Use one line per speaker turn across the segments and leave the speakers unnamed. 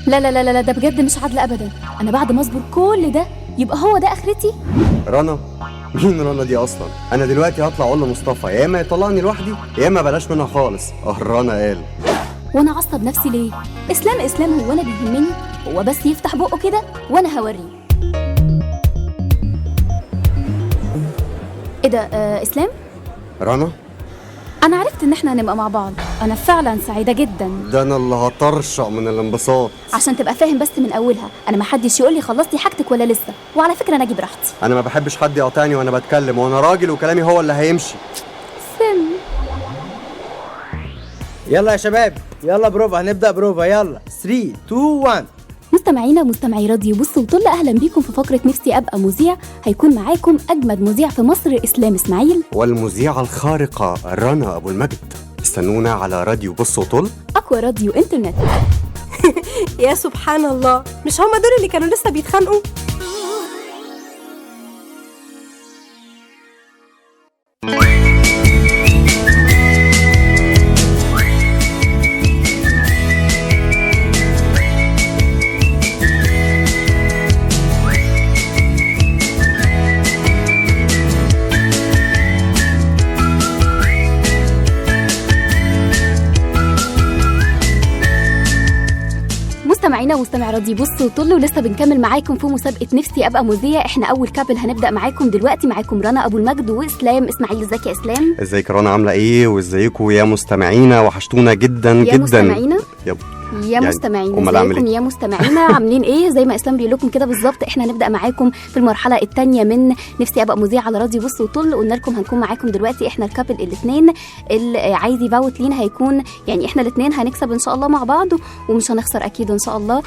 لا لا لا لا، ده بجد مش عدل ابدا. انا بعد ما اصبر كل ده يبقى هو ده اخرتي؟
رنا؟ مين رنا دي اصلا؟ انا دلوقتي هطلع اقول لمصطفى يا اما يطلعني لوحدي يا اما بلاش منها خالص. رنا قال.
وانا اعصب نفسي ليه؟ اسلام اسلام، هو انا بيهمني؟ هو بس يفتح بقه كده وانا هوريه. ايه ده؟ اسلام؟
رنا،
انا عرفت ان احنا هنبقى مع بعض. انا فعلا سعيدة جدا.
ده انا اللي هطرشق من الانبساط.
عشان تبقى فاهم بس من اولها، انا ما حدش يقول لي خلصتي حاجتك ولا لسه. وعلى فكرة انا اجيب راحتي.
انا ما بحبش حد يقاطعني وانا بتكلم، وانا راجل وكلامي هو اللي هيمشي.
سم.
يلا يا شباب، يلا بروفا، هنبدا بروفا. يلا 3 2 1.
مستمعينا ومستمعي راديو بص وطل، اهلا بيكم في فقره نفسي ابقى مذيع. هيكون معاكم اجمد مذيع في مصر اسلام اسماعيل
والمذيعه الخارقة رنا ابو المجد. استنونا على راديو بص وطل،
اقوى راديو انترنت.
يا سبحان الله، مش هما دول اللي كانوا لسه بيتخانقوا؟
مستمعينا ومستمع راديو بص وطل، ولسه بنكمل معاكم في مسابقة نفسي ابقى مذيع. احنا اول couple هنبدا معاكم دلوقتي، معاكم رنا ابو المجد واسلام اسماعيل. ازيك يا اسلام؟
ازيك رنا، عامله ايه؟ وازيكم يا مستمعينا، وحشتونا جدا
يا
جدا.
مستمعينا
يب.
يا
يعني
مستمعينا، ازيكم يا مستمعينا؟ عاملين ايه؟ زي ما اسلام بيقول لكم كده بالظبط، احنا هنبدا معاكم في المرحلة الثانية من نفسي ابقى مذيع على راديو بص وطل. قلنا لكم هنكون معاكم دلوقتي احنا ال couple الاثنين اللي عايز يفوت لينا، هيكون يعني احنا الاثنين هنكسب ان شاء الله مع بعض ومش هنخسر اكيد ان شاء الله.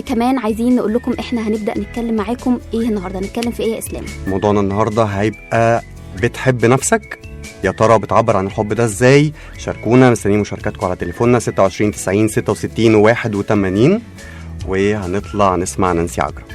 كمان عايزين نقول لكم احنا هنبدا نتكلم معاكم ايه النهارده. هنتكلم في ايه يا اسلام؟
موضوعنا النهارده هيبقى بتحب نفسك؟ يا ترى بتعبر عن الحب ده ازاي؟ شاركونا، مستنيين مشاركاتكم على تليفوننا 26 90 66 81. وهنطلع نسمع نانسي عجرم.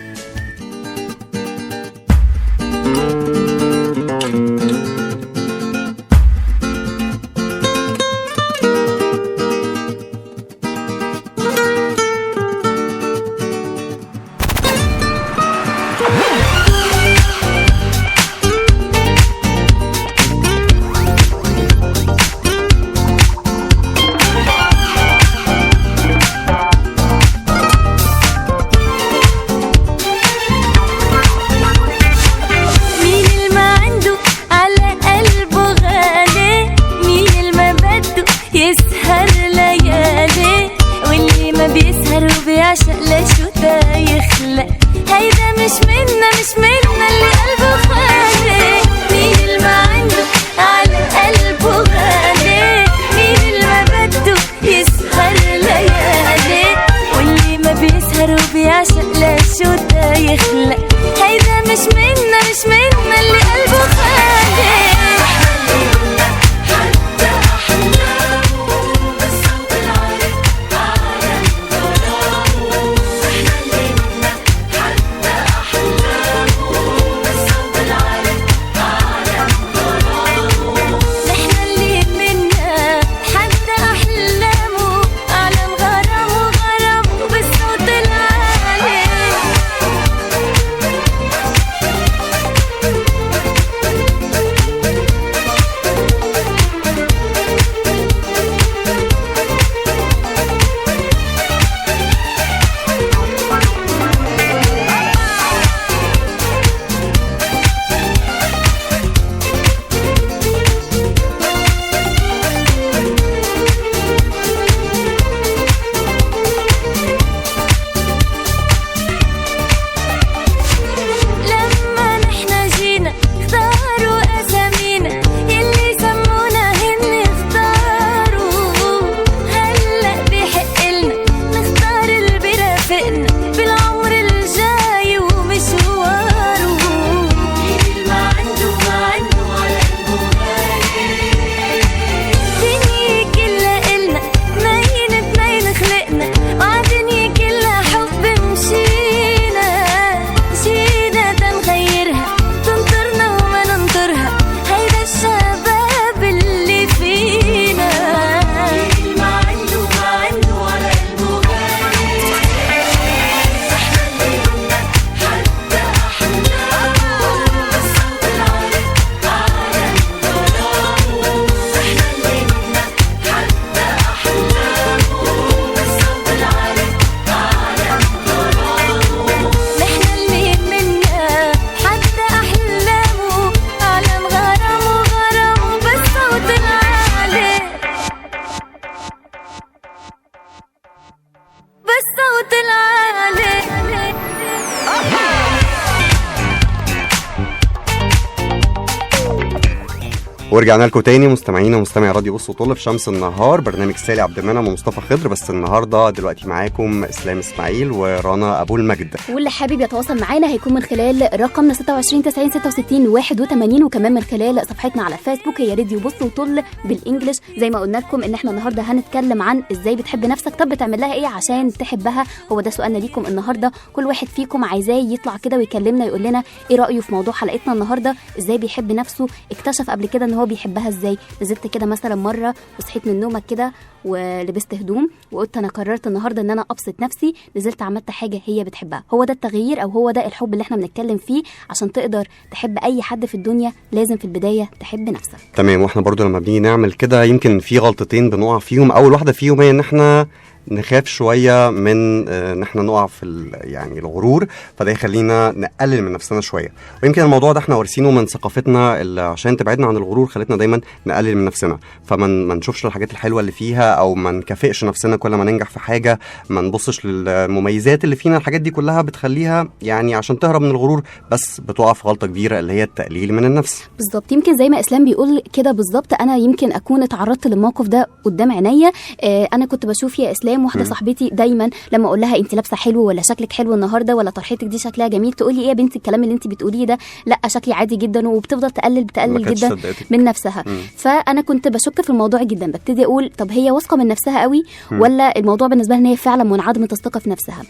ورجعنا لكم تاني مستمعينا ومستمعي راديو بص وطل في شمس النهار، برنامج سالي عبد المنعم ومصطفى خضر. بس النهارده دلوقتي معاكم اسلام اسماعيل ورنا ابو المجد.
واللي حابب يتواصل معانا هيكون من خلال رقمنا 26 90 66 81، وكمان من خلال صفحتنا على فيسبوك هي راديو بص وطل بال English. زي ما قلنا لكم ان احنا النهارده هنتكلم عن ازاي بتحب نفسك، طب بتعمل لها ايه عشان تحبها؟ هو ده سؤالنا ليكم النهارده. كل واحد فيكم عايزاه يطلع كده ويكلمنا يقول لنا ايه رايه في موضوع حلقتنا النهارده، ازاي بيحب نفسه، اكتشف قبل كده ان هو بيحبها ازاي. نزلت كده مثلا مرة وصحيت من نومك كده ولبست هدوم وقلت انا قررت النهارده ان انا ابسط نفسي، نزلت عملت حاجة هي بتحبها. هو ده التغيير او هو ده الحب اللي احنا بنتكلم فيه. عشان تقدر تحب اي حد في الدنيا لازم في البداية تحب نفسك.
تمام. واحنا برضو لما بنيجي نعمل كده يمكن في غلطتين بنقع فيهم. اول واحدة فيهم هي ان احنا نخاف شوية من ان احنا نقع في يعني الغرور، فده يخلينا نقلل من نفسنا شوية. ويمكن الموضوع ده احنا وارثينه من ثقافتنا اللي عشان تبعدنا عن الغرور خلتنا دايما نقلل من نفسنا، فما ما نشوفش الحاجات الحلوة اللي فيها، او ما نكافئش نفسنا كل ما ننجح في حاجة، ما نبصش للمميزات اللي فينا. الحاجات دي كلها بتخليها يعني عشان تهرب من الغرور، بس بتقع في غلطه كبيرة اللي هي التقليل من النفس.
بالظبط. يمكن زي ما اسلام بيقول كده بالظبط، انا يمكن اكون اتعرضت للموقف ده قدام عينيا. انا كنت بشوف يا اسلام واحدة صاحبتي دايما لما اقول لها انت لابسه حلو ولا شكلك حلو النهارده ولا طرحتك دي شكلها جميل، تقول لي ايه يا بنتي الكلام اللي انت بتقوليه ده، لا شكلي عادي جدا، وبتفضل تقلل بتقلل جدا من نفسها. فانا كنت بشك في الموضوع جدا، ببتدي اقول طب هي واثقة من نفسها قوي ولا الموضوع بالنسبة لها ان هي فعلا منعدمة الثقة في نفسها.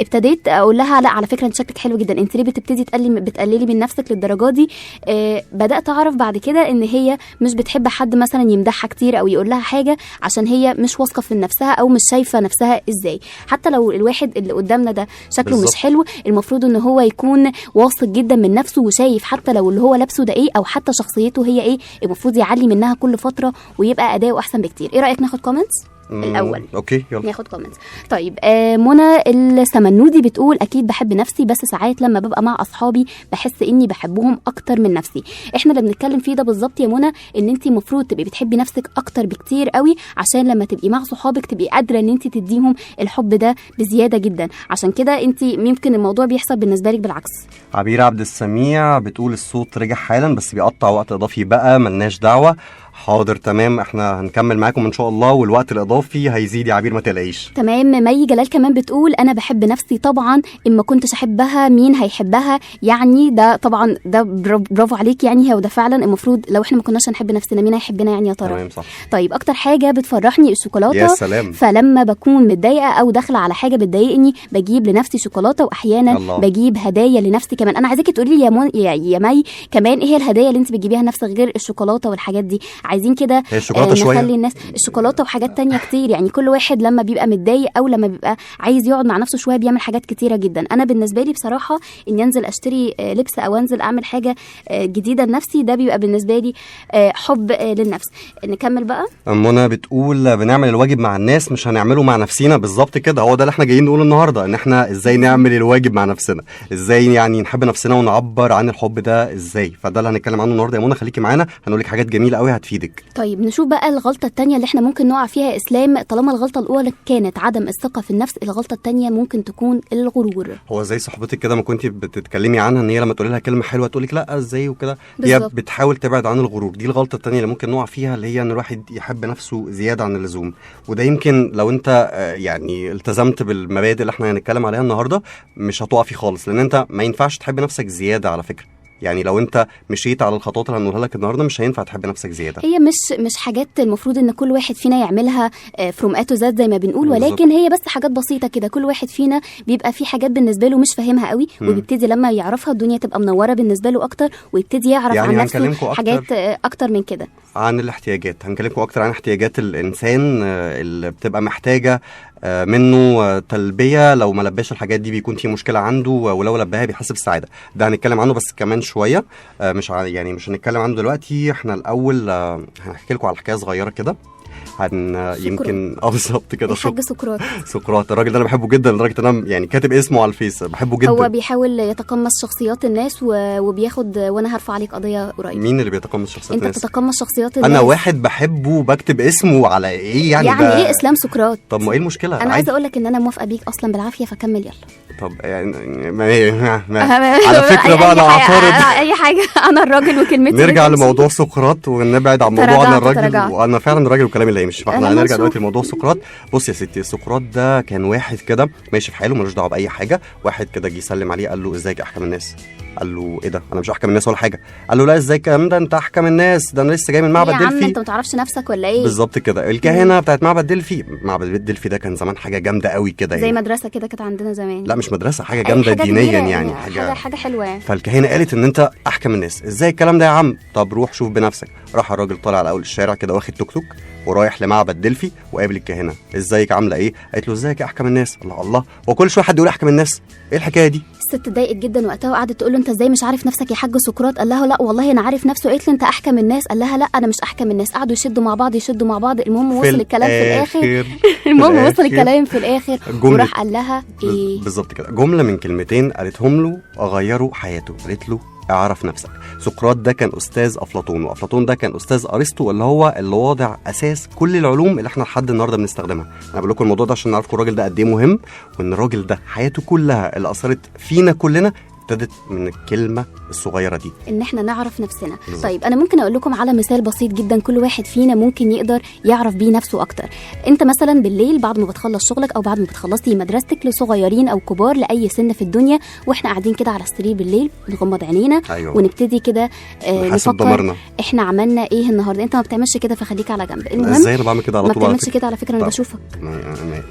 ابتديت اقول لها لا على فكرة انت شكلك حلو جدا، انت ليه بتبتدي بتقللي من نفسك للدرجة دي؟ بدات اعرف بعد كده ان هي مش بتحب حد مثلا يمدحها كتير او يقول لها حاجة، عشان هي مش واثقة في نفسها او مش شايفه نفسها ازاي. حتى لو الواحد اللي قدامنا ده شكله بالزبط مش حلو، المفروض ان هو يكون واثق جدا من نفسه وشايف حتى لو اللي هو لابسه ده ايه او حتى شخصيته هي ايه، المفروض يعلي منها كل فترة ويبقى اداؤه احسن بكتير. ايه رايك ناخد comments الاول؟
okay يلا
ناخد comments. طيب منى السمنودي بتقول اكيد بحب نفسي، بس ساعات لما ببقى مع اصحابي بحس اني بحبهم اكتر من نفسي. احنا اللي بنتكلم فيه ده بالظبط يا منى، ان انت المفروض تبقي بتحبي نفسك اكتر بكتير قوي، عشان لما تبقي مع صحابك تبقي قادرة ان انت تديهم الحب ده بزيادة جدا. عشان كده انت ممكن الموضوع بيحصل بالنسبة لك بالعكس.
عبير عبد السميع بتقول الصوت رجع حالا بس بيقطع وقت اضافي بقى، ملناش دعوه. حاضر تمام، احنا هنكمل معاكم ان شاء الله والوقت الاضافي هيزيد يا عبير ما تقلقيش.
تمام. مي جلال كمان بتقول انا بحب نفسي طبعا، اما كنتش احبها مين هيحبها؟ يعني ده طبعا ده برافو عليك، يعني هو ده فعلا المفروض لو احنا ما كناش هنحب نفسنا مين هيحبنا يعني يا ترى؟
تمام صح.
طيب اكتر حاجة بتفرحني الشوكولاتة.
يا سلام.
فلما بكون متضايقة او داخله على حاجة بتضايقني بجيب لنفسي شوكولاتة، واحيانا الله. بجيب هدايا لنفسي كمان. انا عايزاكي تقولي لي يا مي كمان ايه هي الهدايا اللي انت بتجيبيها لنفسك غير الشوكولاتة والحاجات دي؟ عايزين كده نخلي الناس الشوكولاتة وحاجات تانية كتير. يعني كل واحد لما بيبقى متضايق او لما بيبقى عايز يقعد مع نفسه شوية بيعمل حاجات كتيرة جدا. انا بالنسبة لي بصراحة اني انزل اشتري لبس او انزل اعمل حاجة جديدة لنفسي، ده بيبقى بالنسبة لي حب للنفس. نكمل بقى.
منى بتقول بنعمل الواجب مع الناس مش هنعمله مع نفسينا. بالظبط كده، هو ده اللي احنا جايين نقوله النهارده، ان احنا ازاي نعمل الواجب مع نفسنا، ازاي يعني نحب نفسنا ونعبر عن الحب ده ازاي. فده اللي هنتكلم عنه النهارده يا منى، خليكي معانا هنقول لك حاجات جميلة قوي هتفيدك.
طيب نشوف بقى الغلطة التانية اللي احنا ممكن نقع فيها يا إسلام. طالما الغلطة الأولى كانت عدم الثقة في النفس، الغلطة التانية ممكن تكون الغرور.
هو زي صاحبتك كده ما كنت بتتكلمي عنها ان هي لما تقولي لها كلمة حلوة تقولك لا ازاي وكده، هي بتحاول تبعد عن الغرور. دي الغلطة التانية اللي ممكن نقع فيها، اللي هي ان الواحد يحب نفسه زيادة عن اللزوم. وده يمكن لو انت يعني التزمت بالمبادئ اللي احنا هنتكلم عليها النهاردة مش هتقع فيه خالص، لان انت ما ينفعش تحب نفسك زيادة على فكرة. يعني لو انت مشيت على الخطوات اللي هنقولها لك النهارده مش هينفع تحب نفسك زيادة.
هي مش حاجات المفروض ان كل واحد فينا يعملها from A to Z زي ما بنقول، ولكن هي بس حاجات بسيطة كده. كل واحد فينا بيبقى في حاجات بالنسبة له مش فاهمها قوي، وبيبتدي لما يعرفها الدنيا تبقى منورة بالنسبة له اكتر، ويبتدي يعرف يعني عن نفسه حاجات اكتر من كده.
عن الاحتياجات هنكلمكم اكتر عن احتياجات الانسان اللي بتبقى محتاجه منه تلبية، لو ما لباش الحاجات دي بيكون في مشكلة عنده، ولو لباها بيحس بالسعادة. ده هنتكلم عنه بس كمان شوية، مش يعني مش هنتكلم عنه دلوقتي. احنا الاول هنحكي لكم على حكاية صغيرة كده. يمكن بالظبط كده،
الحاج سقراط.
سقراط الراجل ده انا بحبه جدا، لدرجة ان انا يعني كاتب اسمه على الفيس، بحبه جدا.
هو بيحاول يتقمص شخصيات الناس وبياخد، وانا هرفع عليك قضية قريب.
مين اللي بيتقمص شخصيات
انت
الناس؟
انت بتتقمص شخصيات الناس.
انا واحد بحبه بكتب اسمه على ايه يعني؟
يعني ايه اسلام سقراط؟
طب ما ايه المشكلة؟
انا عايزه اقول لك ان انا موافقة بيك اصلا بالعافية، فكمل يلا.
طب يعني ما على فكرة بقى انا اعترض
اي حاجة، انا الراجل وكلمتي.
نرجع لموضوع سقراط ونبعد عن موضوع انا الراجل، وانا فعلا الراجل وكلامي اللي هيمشي، فاحنا هنرجع دلوقتي لموضوع سقراط. بص يا ستي، سقراط ده كان واحد كده ماشي في حاله، ملوش دعوه باي حاجة. واحد كده جه يسلم عليه قال له ازيك احكم الناس؟ قال له ايه ده، انا مش احكم الناس ولا حاجة. قال له لا ازاي الكلام ده، انت احكم الناس، ده انا لسه جاي من معبد دلفي. يا
عم انت ما تعرفش نفسك ولا ايه؟
بالظبط كده. الكاهنه بتاعت معبد دلفي، معبد دلفي ده كان زمان حاجة جامدة قوي كده،
زي يعني مدرسه كده كانت عندنا زمان.
لا مش مدرسه، حاجة جامدة دينيا يعني،
حاجة حلوة يعني.
فالكاهنه قالت ان انت احكم الناس، ازاي الكلام ده يا عم؟ طب روح شوف بنفسك. راح الراجل طالع على اول الشارع كده واخد توك توك ورايح لمعبد دلفي وقابل الكاهنه. ازيك عامله ايه؟ قالت له ازيك احكم الناس. الله الله، وكل شوية حد يقول احكم الناس، ايه الحكاية دي؟
الست اتضايقت جدا وقتها وقعدت تقول له انت ازاي مش عارف نفسك يا حاج سقراط؟ قال لها لا والله انا عارف نفسه. قالت له انت احكم الناس. قال لها لا انا مش احكم الناس. قعدوا يشدوا مع بعض يشدوا مع بعض. المهم وصل الكلام في الاخر المهم وصل الكلام في الاخر وراح قال لها ايه
بالظبط كده، جملة من كلمتين قالتهم له غيروا حياته. قالت له اعرف نفسك. سقراط ده كان استاذ افلاطون، وافلاطون ده كان استاذ ارسطو، اللي هو اللي واضع اساس كل العلوم اللي احنا لحد النهارده بنستخدمها. انا بقول لكم الموضوع ده عشان نعرفكم الراجل ده قد ايه مهم، وان الراجل ده حياته كلها اللي اثرت فينا كلنا ابتدت من الكلمة الصغيرة دي،
ان احنا نعرف نفسنا. بالزبط. طيب انا ممكن اقول لكم على مثال بسيط جدا كل واحد فينا ممكن يقدر يعرف بيه نفسه اكتر. انت مثلا بالليل بعد ما بتخلص شغلك او بعد ما بتخلصي مدرستك، لصغيرين او كبار لاي سن في الدنيا، واحنا قاعدين كده على السرير بالليل نغمض عينينا، أيوة. ونبتدي كده نفكر احنا عملنا ايه النهارده. انت ما بتعملش كده فخليك على جنب. المهم
ازاي انا بعمل كده على طول؟
ما بتعملش كده على فكرة، انا بشوفك.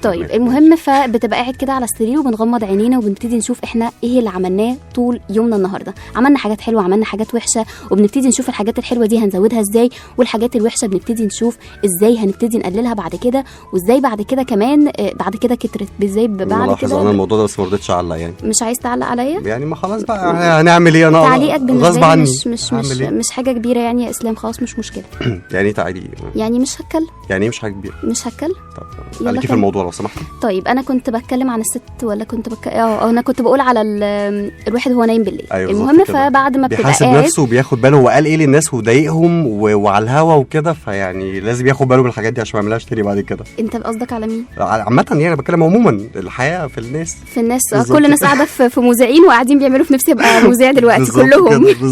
طيب المهم فبتبقى قاعد كده على السرير وبنغمض عينينا وبنبتدي نشوف احنا ايه اللي عملناه طول يومنا النهارده. عملنا حاجات حلوة، عملنا حاجات وحشة، وبنبتدي نشوف الحاجات الحلوة دي هنزودها ازاي، والحاجات الوحشة بنبتدي نشوف ازاي هنبتدي نقللها بعد كده، وازاي بعد كده كمان بعد كده كترت ازاي بعد كده.
انا الموضوع ده بس ما رضيتش اعلق يعني.
مش عايز تعلق عليا
يعني؟ ما خلاص بقى هنعمل ايه، انا
تعليقك بالنسبة لي مش مش مش, مش حاجة كبيرة يعني يا اسلام، خلاص مش مشكلة.
يعني تعالي
يعني مش هتكلم
يعني ايه مش حاجة كبيرة؟
مش هتكلم.
طب تعالي في الموضوع لو سمحت.
طيب انا كنت بتكلم عن الست ولا كنت انا كنت بقول على الواحد هو نايم بالليل. أيوة المهم فبعد ما بتبقى
بيحاسب نفسه وبياخد باله هو قال ايه للناس وضايقهم وعلى الهوا وكده، فيعني لازم ياخد باله من الحاجات دي عشان ما يعملهاش تاني بعد كده.
انت قصدك على مين؟
عامة يعني انا بتكلم عموما الحياة في الناس، في
الناس كل الناس قاعدة في مذيعين وقاعدين بيعملوا في نفسي ابقى مذيع دلوقتي،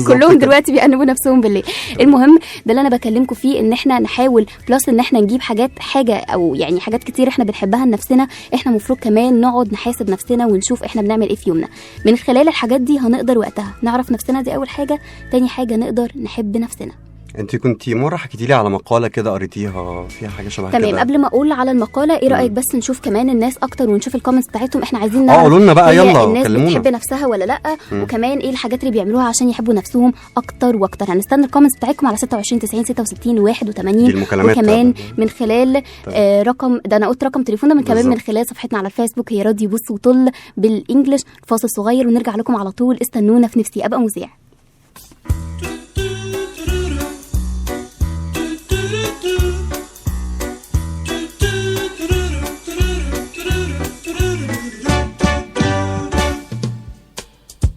كلهم دلوقتي بيأنبوا نفسهم بالليل. المهم ده اللي انا بكلمكم فيه، ان احنا نحاول plus ان احنا نجيب حاجات، حاجة او يعني حاجات كتير احنا بنحبها لنفسنا، احنا المفروض كمان نقعد نحاسب نفسنا ونشوف احنا بنعمل ايه في يومنا. من خلال الحاجات دي هنقدر وقتها نعرف نفسنا، دي اول حاجة. تاني حاجة نقدر نحب نفسنا.
انت كنتي مرة حكيتي لي على مقاله كده قريتيها فيها حاجة شبه كده.
تمام، قبل ما اقول على المقالة ايه رايك بس نشوف كمان الناس اكتر ونشوف ال comments بتاعتهم. احنا عايزين نعرف
قولوا لنا بقى، يلا
الناس
كلمونا،
بتحب نفسها ولا لا، وكمان ايه الحاجات اللي بيعملوها عشان يحبوا نفسهم اكتر واكتر. هنستنى ال comments بتاعتكم على 26 90 66 81، وكمان من خلال رقم ده، انا قلت رقم تليفوننا، من كمان من خلال صفحتنا على الفيسبوك هي راديو بص وطل بال English. فاصل صغير ونرجع لكم على طول، استنونا في نفسي ابقى مذيع.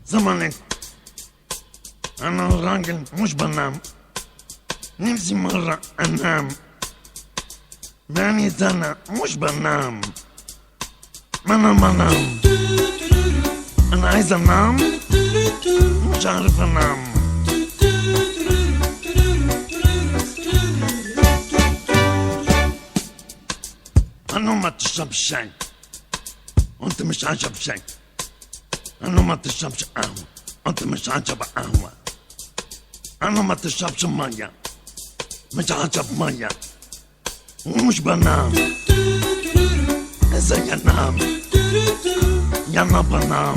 زمانك أنا الراجل مش بنام، نفسي مرة أنام، بقالي سنة مش بنام، ما أنا بنام، أنا عايز أنام مش عارف أنام. أنا ما تشربش شاي وأنت مش عاجب شاي، أنا ما تشربش قهوة أنت مش عاجب قهوة، أنا ما تشربش مية مش عاجب مية، ومش بنام إزاي أنام؟ يلا بنام.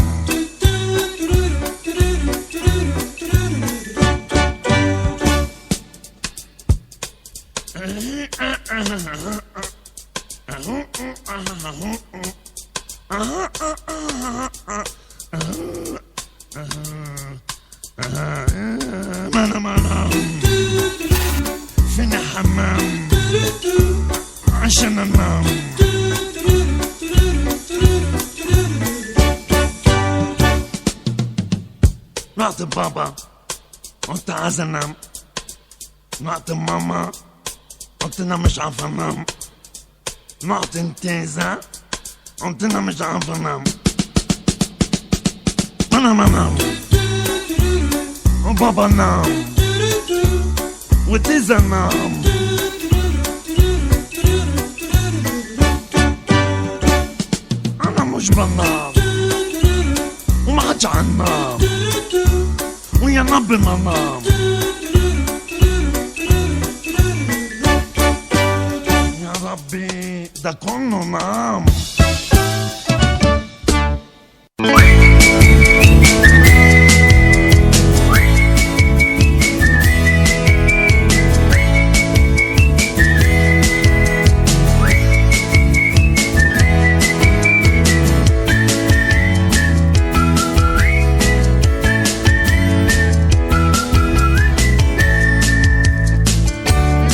ما أنا بنام فين الحمام؟ رحت بابا قلت عايز انام، رحت ماما قلت انا مش عارفه انام، رحت تيزا قلت انا مش عارفه انام. انا ما نام وبابا نام وتيزا نام. انا مش بنام وما حدش عنام ويا نبي ما نام. يا ربي ده كله نام.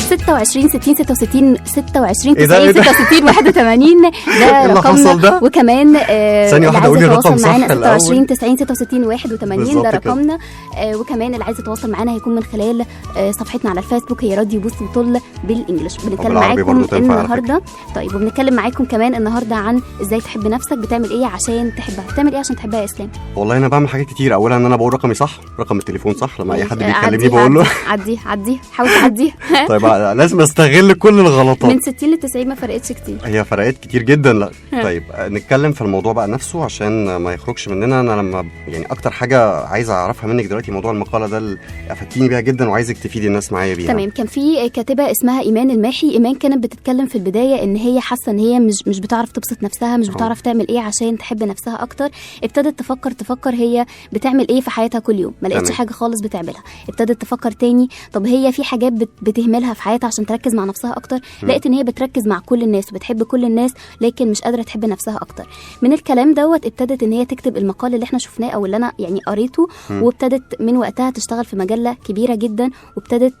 ستة وعشرين ستين ستة وستين ستة وعشرين
إيه ده؟
تسعين
إيه ده؟
ستة وستين واحد وتمانين. ده
إيه اللي
رقمنا.
حصل ده؟
وكمان
ثانية
اللي
واحدة
عايز
أقول
يتواصل
الرقم صح
معانا
الأول.
26 90 66 81
بالظبط
ده
كده.
رقمنا. وكمان اللي عايز يتواصل معانا هيكون من خلال صفحتنا على الفيسبوك، هي راديو بوس وطل بال English. بنتكلم
وبالعربي
معاكم
برضو تنفع على
النهارده. طيب وبنتكلم معاكم كمان النهارده عن ازاي تحب نفسك، بتعمل ايه عشان تحبها، بتعمل ايه عشان تحبها يا اسلام؟
والله انا بعمل حاجات كتير. اولا ان انا بقول رقمي صح، رقم التليفون صح، لما اي حد بيكلمني
عدي،
بقول له
عدي عدي، حاول تعدي.
طيب لازم استغل كل الغلطات.
من 60 ل 90 ما فرقتش كتير.
هي فرقت كتير جدا. لا طيب نتكلم في الموضوع بقى نفسه عشان ما يخرجش مننا. انا لما يعني اكتر حاجة عايز اعرفها منك دلوقتي موضوع المقالة ده اللي افدتيني بيها جدا وعايزك تفيدي الناس معايا بيها.
تمام. كان في كاتبه اسمها ايمان الماحي. ايمان كانت بتتكلم في البداية ان هي حاسه ان هي مش بتعرف تبسط نفسها، مش بتعرف تعمل ايه عشان تحب نفسها اكتر. ابتدت تفكر هي بتعمل ايه في حياتها كل يوم، ما لقيتش حاجة خالص بتعملها. ابتدت تفكر تاني، طب هي في حاجات بتهملها في حياتها عشان تركز مع نفسها اكتر. لقيت ان هي بتركز مع كل الناس وبتحب كل الناس، لكن مش قادرة تحب نفسها اكتر. من الكلام دوت ابتدت ان هي تكتب المقال اللي احنا شفناه او اللي انا يعني قريته. وابتدت من وقتها تشتغل في مجلة كبيرة جدا، وابتدت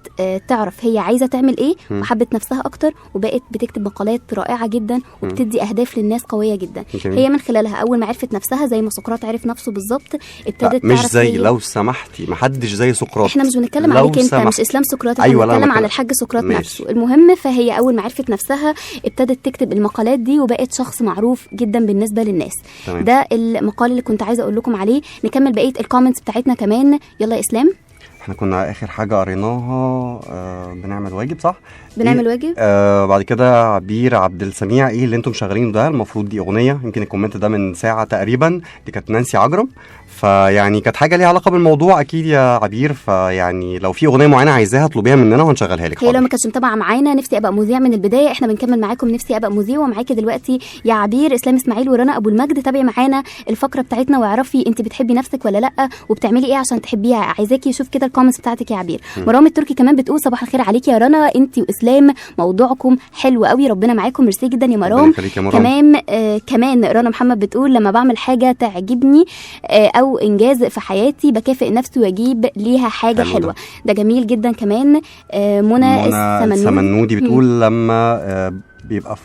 تعرف هي عايزه تعمل ايه، وحبت نفسها اكتر، وبقت بتكتب مقالات رائعة جدا وبتدي اهداف للناس قوية جدا.
جميل.
هي من خلالها اول ما عرفت نفسها زي ما سقراط عرف نفسه بالظبط، ابتدت
مش
تعرف
زي
هي...
لو سمحتي محدش زي سقراط.
احنا مش بنتكلم عليك انت، مش اسلام سقراط، احنا
أيوة
بنتكلم عن الحاج سقراط نفسه. المهم فهي اول ما عرفت نفسها ابتدت تكتب المقالات دي وبقت شخص معروف جدا بالنسبة للناس. تمام. ده المقال اللي كنت عايزه اقول لكم عليه. نكمل بقية ال comments بتاعتنا كمان. يلا يا اسلام.
احنا كنا اخر حاجة قريناها بنعمل واجب، صح؟
بنعمل واجب.
بعد كده عبير عبد السميع، ايه اللي انتم شغالينه ده؟ المفروض دي اغنية، يمكن ال comment ده من ساعة تقريبا، دي كانت نانسي عجرم، فيعني كانت حاجة ليها علاقة بالموضوع اكيد يا عبير. فيعني لو في اغنية معينة عايزاها اطلبيها مننا وهنشغلها لك.
هي لو ما كانتش متابعه معانا نفسي ابقى مذيع من البداية، احنا بنكمل معاكم نفسي ابقى مذيع. ومعاكي دلوقتي يا عبير اسلام اسماعيل ورنا ابو المجد. تابعي معانا الفقرة بتاعتنا واعرفي انت بتحبي نفسك ولا لا، وبتعملي ايه عشان تحبيها. عايزاكي اشوف كده ال comments بتاعتك يا عبير. مرام التركي كمان بتقول صباح الخير عليك يا رنا، انت واسلام موضوعكم حلو قوي، ربنا معاكم. ميرسي جدا يا مرام. تمام. كمان رنا محمد بتقول لما بعمل حاجة تعجبني او انجاز في حياتي بكافئ نفسي واجيب ليها حاجة حلوة. ده جميل جدا. كمان منى
السمنودي بتقول لما بيبقى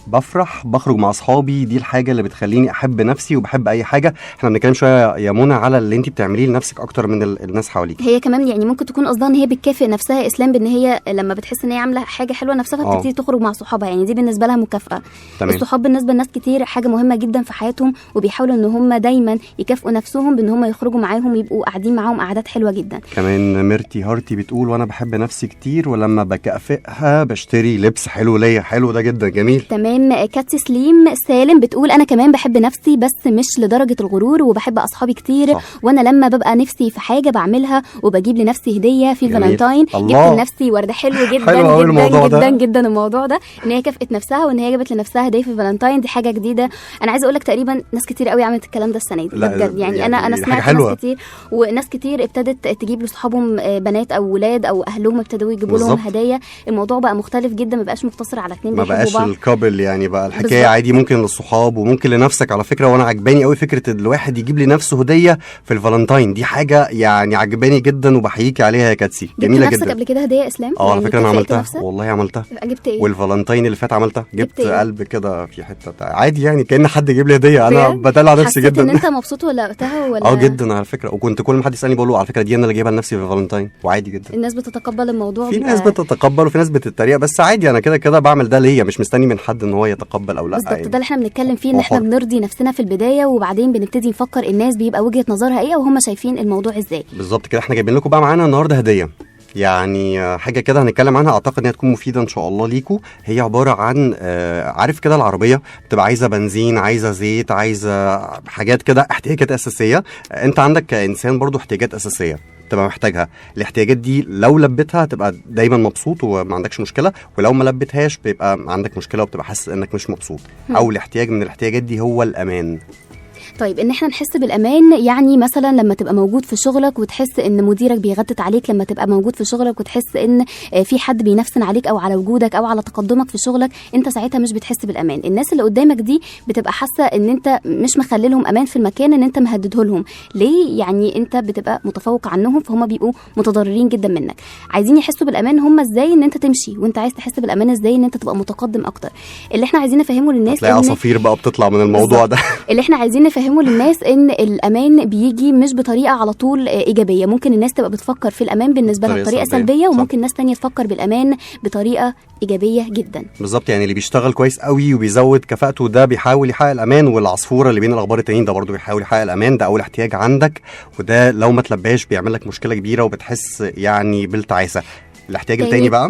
بفرح بخرج مع اصحابي، دي الحاجة اللي بتخليني احب نفسي وبحب اي حاجة. احنا بنتكلم شوية يا منى على اللي انت بتعمليه لنفسك اكتر من الناس حواليك.
هي كمان يعني ممكن تكون قصدها ان هي بتكافئ نفسها اسلام بان هي لما بتحس ان هي عامله حاجة حلوة نفسها فبتبتدي تخرج مع صحابها، يعني دي بالنسبة لها مكافاة. تمام. الصحاب بالنسبة لناس كتير حاجة مهمة جدا في حياتهم، وبيحاولوا ان هم دايما يكافئوا نفسهم بان هم يخرجوا معاهم، يبقوا قاعدين معاهم قعدات حلوة جدا.
كمان ميرتي هارتي بتقول وانا بحب نفسي كتير ولما بكافئها بشتري لبس حلو ليا. حلو ده جدا، جميل.
تمام. كاتي سليم سالم بتقول انا كمان بحب نفسي بس مش لدرجة الغرور، وبحب اصحابي كتير. صح. وانا لما ببقى نفسي في حاجة بعملها وبجيب لنفسي هديه في الفالنتاين. جبت لنفسي ورده. حلو جدا. حلو جدا جدا جدا الموضوع ده، ان هي كافئت نفسها وان هي جابت لنفسها هديه في الفالنتاين، دي حاجة جديدة. انا عايزه اقول لك تقريبا ناس كتير قوي عملت الكلام ده السنة دي بجد. يعني انا سمعت ناس كتير، وناس كتير ابتدت تجيب لاصحابهم بنات او ولاد او اهلهم ابتدوا يجيبوا لهم هدايا. الموضوع بقى مختلف جدا، ما بقاش مقتصر على اتنين
بيحبوا بعض، ما بقاش ال couple لل couple يعني بقى الحكاية
بالظبط.
عادي، ممكن للصحاب وممكن لنفسك على فكرة. وانا عجباني قوي فكرة الواحد يجيب لنفسه هديه في الفالنتاين، دي حاجة يعني عجباني جدا وبحييكي عليها يا كاتسي،
جبت
جميلة
نفسك
جدا.
قبل كده هديه يا اسلام؟
اه على
يعني
فكرة انا
كافئت
عملتها
نفسك؟
والله عملتها.
جبت ايه؟
والفالنتاين اللي فات عملتها، جبت
إيه؟
قلب كده في حتة عادي يعني كأن حد جيب لي هديه، انا
بجد؟
بدلع نفسي
حسيت
جدا.
ان انت مبسوط ولا وقتها ولا؟
اه جدا على فكرة، وكنت كل ما حد يسالني بقول له على فكرة دي انا اللي جايبها لنفسي في الفالنتاين، وعادي جدا.
الناس بتتقبل الموضوع؟
في ناس بتتقبل وفي ناس بتتريق، بس عادي انا كده كده بعمل ده ليا، مش مستني من حد ان هو يتقبل او لا.
بالظبط
يعني.
ده اللي احنا بنتكلم فيه، ان
هو
احنا
حر.
بنرضي نفسنا في البداية وبعدين بنبتدي نفكر الناس بيبقى وجهه نظرها ايه او هم شايفين الموضوع ازاي.
بالظبط كده. احنا جايبين لكم بقى معانا النهارده هديه، يعني حاجة كده هنتكلم عنها، اعتقد انها تكون مفيدة ان شاء الله ليكم. هي عبارة عن عارف كده العربية بتبقى عايزه بنزين، عايزه زيت، عايزه حاجات كده، احتياجات اساسية. انت عندك كانسان برضو احتياجات اساسية تبقى محتاجها. الاحتياجات دي لو لبيتها تبقى دايما مبسوط وما عندكش مشكلة، ولو ما لبيتهاش بيبقى عندك مشكلة وبتبقى حاسس انك مش مبسوط. اول احتياج من الاحتياجات دي هو الامان.
طيب ان احنا نحس بالامان، يعني مثلا لما تبقى موجود في شغلك وتحس ان مديرك بيغتت عليك، لما تبقى موجود في شغلك وتحس ان في حد بينفسن عليك او على وجودك او على تقدمك في شغلك، انت ساعتها مش بتحس بالامان. الناس اللي قدامك دي بتبقى حاسه ان انت مش مخليلهم امان في المكان، ان انت مهددة لهم. ليه؟ يعني انت بتبقى متفوق عنهم، فهم بيبقوا متضررين جدا منك. عايزين يحسوا بالامان هم ازاي؟ ان انت تمشي. وانت عايز تحس بالامان ازاي؟ ان انت تبقى متقدم اكتر. اللي احنا عايزين نفهمه للناس
هتلاقي عصافير بقى بتطلع من الموضوع ده.
اللي احنا عايزين نفهمه للناس ان الامان بيجي مش بطريقة على طول ايجابية. ممكن الناس تبقى بتفكر في الامان بالنسبة لها بطريقة سلبية، وممكن ناس تانية تفكر بالامان بطريقة ايجابية جدا.
بالظبط، يعني اللي بيشتغل كويس قوي وبيزود كفاءته ده بيحاول يحقق الامان، والعصفوره اللي بين الاخبار التانيين ده برضه بيحاول يحقق الامان. ده اول احتياج عندك، وده لو ما تلباش بيعمل لك مشكلة كبيرة وبتحس يعني بالتعاسه. الاحتياج التاني بقى،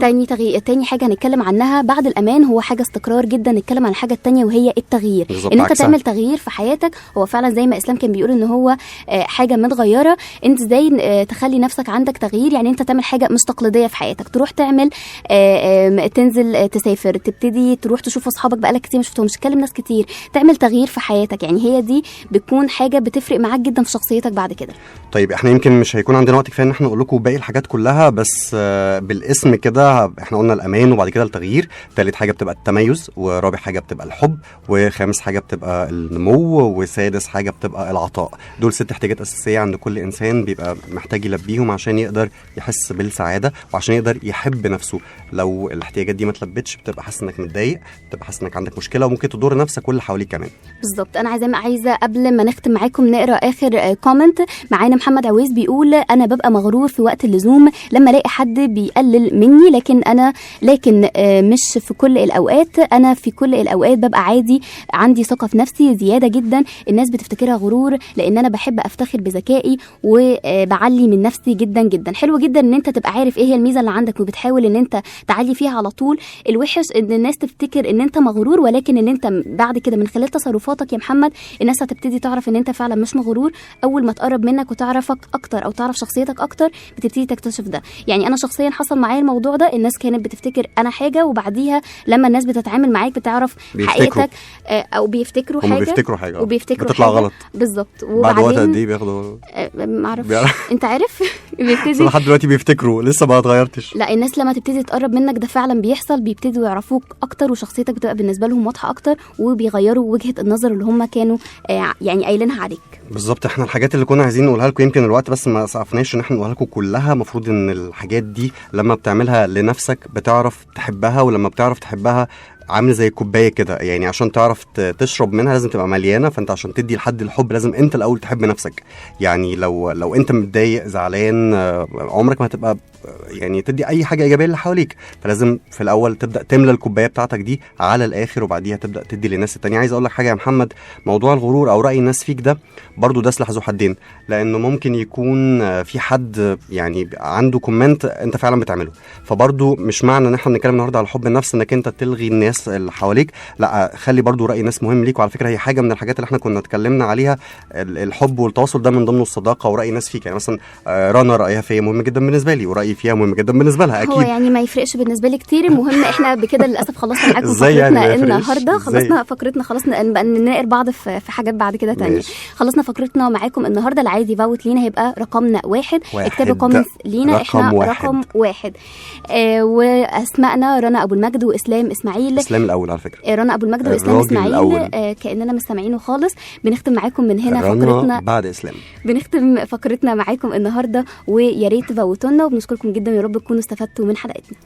تاني حاجة هنتكلم عنها بعد الامان هو حاجة استقرار جدا. نتكلم عن الحاجة التانية وهي التغيير. ان انت تعمل تغيير في حياتك. هو فعلا زي ما اسلام كان بيقول ان هو حاجة متغيرة. انت ازاي تخلي نفسك عندك تغيير؟ يعني انت تعمل حاجة مش تقليدية في حياتك، تروح تعمل تنزل تسافر، تبتدي تروح تشوف اصحابك بقالك كتير ما شفتهمش، تكلم ناس كتير، تعمل تغيير في حياتك. يعني هي دي بتكون حاجة بتفرق معاك جدا في شخصيتك بعد كده.
طيب احنا يمكن مش هيكون عندنا وقت كفاية ان احنا نقول لكم باقي الحاجات كلها، بس بالاسم كده احنا قلنا الامان وبعد كده التغيير، تالت حاجة بتبقى التميز، ورابع حاجة بتبقى الحب، وخامس حاجة بتبقى النمو، وسادس حاجة بتبقى العطاء. دول 6 احتياجات اساسية عند كل انسان بيبقى محتاج يلبيهم عشان يقدر يحس بالسعادة وعشان يقدر يحب نفسه. لو الاحتياجات دي ما تلبتش بتبقى حاسس انك متضايق، بتبقى حاسس انك عندك مشكلة، وممكن تضر نفسك واللي حواليك كمان.
بالظبط. انا عايزه قبل ما نختم معاكم نقرا اخر comment معانا. محمد عويس بيقول انا ببقى مغرور في وقت اللزوم لما الاقي حد بيقلل مني، لكن مش في كل الاوقات. انا في كل الاوقات ببقى عادي، عندي ثقة في نفسي زيادة جدا. الناس بتفتكرها غرور لان انا بحب افتخر بذكائي وبعلي من نفسي جدا جدا. حلو جدا ان انت تبقى عارف ايه هي الميزة اللي عندك وبتحاول ان انت تعلي فيها على طول. الوحش ان الناس تفتكر ان انت مغرور، ولكن ان انت بعد كده من خلال تصرفاتك يا محمد الناس هتبتدي تعرف ان انت فعلا مش مغرور. اول ما تقرب منك وتعرفك اكتر او تعرف شخصيتك اكتر بتبتدي تكتشف ده. يعني انا شخصيا حصل معايا الموضوع ده، الناس كانت بتفتكر انا حاجة، وبعديها لما الناس بتتعامل معاك بتعرف حقيقتك، او بيفتكروا حاجة،
بيفتكروا حاجة
وبيفتكروا
بتطلع
حاجة.
غلط.
بالظبط.
وبعد وقت قد ايه بياخدوا؟
ما اعرفش. انت عارف بيبتدي
لحد دلوقتي بيفتكروا لسه ما اتغيرتش.
لا، الناس لما تبتدي تقرب منك ده فعلا بيحصل، بيبتدوا يعرفوك اكتر وشخصيتك بتبقى بالنسبة لهم واضحة اكتر، وبيغيروا وجهه النظر اللي هم كانوا يعني قايلينها عليك.
بالظبط. احنا الحاجات اللي كنا عايزين نقولها لكم يمكن الوقت بس ما سقفناش ان احنا نقولها لكم كلها. المفروض ان الحاجات دي لما بتعملها لنفسك بتعرف تحبها، ولما بتعرف تحبها عامل زي كوباية كده، يعني عشان تعرف تشرب منها لازم تبقى مليانة. فانت عشان تدي لحد الحب لازم انت الاول تحب نفسك. يعني لو انت متضايق زعلان عمرك ما هتبقى يعني تدي اي حاجة ايجابية اللي حواليك. فلازم في الاول تبدا تملى الكوباية بتاعتك دي على الاخر، وبعديها تبدا تدي للناس التانية. عايز اقول لك حاجة يا محمد، موضوع الغرور او راي الناس فيك ده برضو ده سلاح ذو حدين، لانه ممكن يكون في حد يعني عنده comment انت فعلا بتعمله. فبرضو مش معنى ان احنا بنتكلم النهارده على حب النفس انك انت تلغي الناس اللي حواليك، لا، خلي برضو راي الناس مهم ليك. وعلى فكرة هي حاجة من الحاجات اللي احنا كنا اتكلمنا عليها، الحب والتواصل ده من ضمنه الصداقة وراي الناس فيك. يعني مثلا رنا رايها فيا مهم جدا بالنسبة لي، وراي رايي فيها مهم جدا بالنسبة لها
هو
اكيد.
يعني ما يفرقش بالنسبة لي كتير. المهم احنا بكده للاسف خلصنا معاكم
إزاي يعني
فقرتنا
ما يفرقش؟
النهارده.
إزاي؟
خلصنا فقرتنا، خلصنا بقى نناقر بعض في حاجات بعد كده تانية.
ماشي.
خلصنا فقرتنا معاكم النهارده. اللي عايز ي vote لينا هيبقى رقمنا 1.
واحد.
اكتبوا comments لينا،
رقم
احنا
واحد.
رقم 1. واسمائنا رنا ابو المجد واسلام اسماعيل.
اسلام الاول على فكرة.
رنا ابو المجد واسلام
الراجل
اسماعيل.
الأول.
كاننا مش سامعينه خالص. بنختم معاكم من هنا
رنا
فقرتنا،
بعد اسلام.
بنختم فقرتنا معاكم النهارده، ويا ريت تفوتونا، وبنشكركم جدا، يا رب تكونوا استفدتوا من حلقتنا.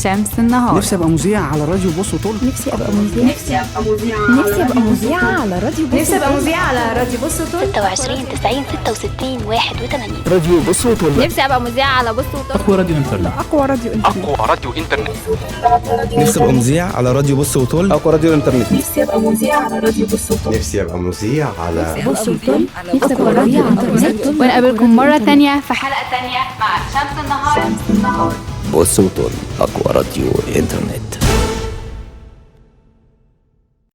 شمس النهار.
نفسي ابقى مذيع على راديو بص وطل.
نفسي ابقى مذيع.
نفسي ابقى مذيعة.
نفسي ابقى مذيعة على راديو بص.
نفسي ابقى مذيعة على راديو بص وطل.
26 90 66 81.
راديو بص وطل.
نفسي ابقى مذيعة على بص وطل.
اقوى راديو انترنت.
اقوى راديو انترنت.
اقوى راديو انترنت.
نفسي ابقى مذيع على راديو بص وطل.
اقوى راديو انترنت.
نفسي ابقى مذيعة على راديو بص وطل.
نفسي ابقى مذيع على
بص وطل. نفسي ابقى مذيعة على راديو.
ونقابلكم مرة تانية في حلقة تانية مع شمس النهار.
بص وطل، اقوى راديو انترنت.